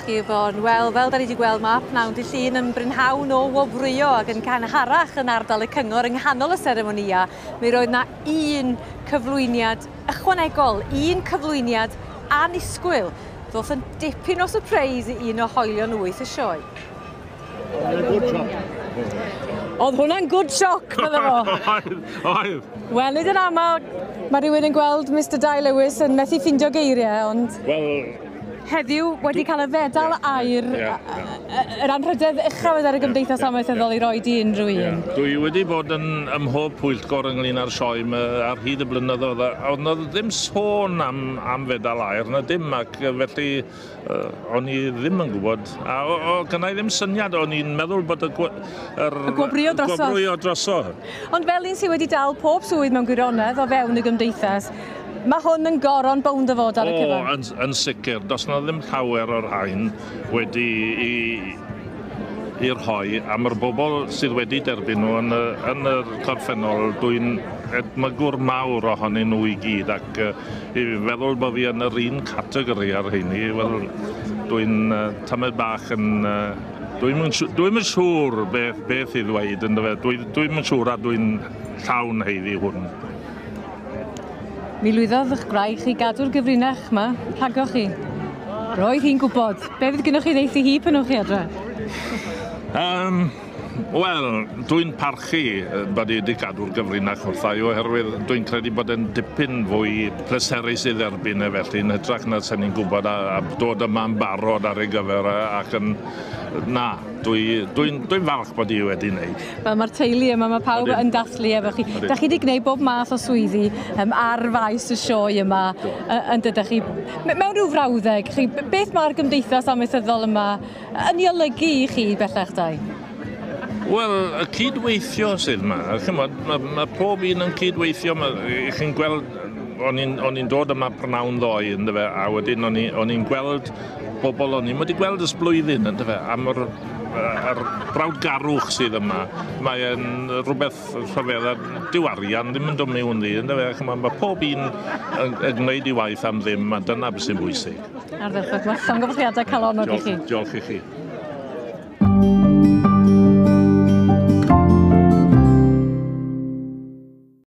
chi, Yvonne. Wel, fel da ni wedi gweld, mae pnawn dydd Llun yn brynhawn o wobrwyo ac yn gynharach yn ardal y cyngor yng nghanol y seremonïa, mi roedd 'na un cyflwyniad ychwanegol, un cyflwyniad annisgwyl. Ddoth yn dipyn o surprise i un o hoelion wyth y sioe. Good shock. Oedd hwnna'n good shock, bydde fo. Oedd, oedd. Wel, nid yn aml mae rhywun yn gweld Mr Dai Lewis yn methu ffindio geiriau, ond Wel, heddiw wedi cael y fedal aur, yr anrhydedd uchaf ar y Gymdeithas Amaethyddol i roi i unrhyw un. Dwi wedi bod yn ym mhob pwyllgor ynglyn â'r sioe yma ar hyd y blynyddoedd, a oedd 'na ddim sôn am fedal aur na dim, ac felly o'n i ddim yn gwybod, a o gynna i ddim syniad, o'n i'n meddwl bod y, yr, Y gwobrwyo drosodd. Gwobrwyo drosodd. Ond fel un sydd wedi dal pob swydd mewn gwirionedd o fewn y gymdeithas, mae hwn yn goron bownd o fod ar y O, cyfan. yn sicr. Does na ddim llawer o'r rhain wedi i rhoi am yr bobl sydd wedi derbyn nhw yn y gorffennol. Dwi'n edmygwr mawr ohonyn nhw i gyd ac i feddwl bod fi yn yr un categori ar rheini, wel, dwi'n tamed bach yn... Dwi'm yn siŵr beth i ddweud, yndyfe. Dwi'm yn siŵr a dwi'n llawn haeddu hwn. Mi lwyddodd eich gwraig chi gadw'r gyfrinach yma rhagoch chi. Roedd hi'n gwybod. Be fydd gennych chi ddeud i hi pan ewch chi adre? Wel, dwi'n parchu bod i wedi gadw'r gyfrinach wrtha i oherwydd dwi'n credu bod e'n dipyn fwy pleserus i dderbyn e felly yn hytrach na sen ni'n gwybod a dod yma'n barod ar ei gyfer ac yn... Na, dwi falch bod i wedi wneud. Wel, mae'r teulu yma, mae pawb yn dathlu efo chi. Da chi wedi gwneud bob math o swyddi ar faes y sioe yma, yn dydych chi. Mewn rhyw frawddeg, chi, beth mae'r gymdeithas amaethyddol yma yn ei olygu i chi bellach, Dai? Wel, y cydweithio sydd yma. Chimod, mae pob un yn cydweithio. Chi'n gweld, o'n i'n dod yma prynawn ddoe, yndyfe, a wedyn o'n i'n gweld bobl o'n i'n wedi gweld ers blwyddyn, yndyfe, am yr brawdgarwch sydd yma. Mae'n rhywbeth rhyfedd a dyw arian ddim yn dod mewn ddi, yndyfe. Chimod, mae pob un yn gwneud ei waith am ddim, a dyna beth sy'n bwysig. Ardderchog, mae llongyfarchiadau calonnog i chi. Diolch i chi.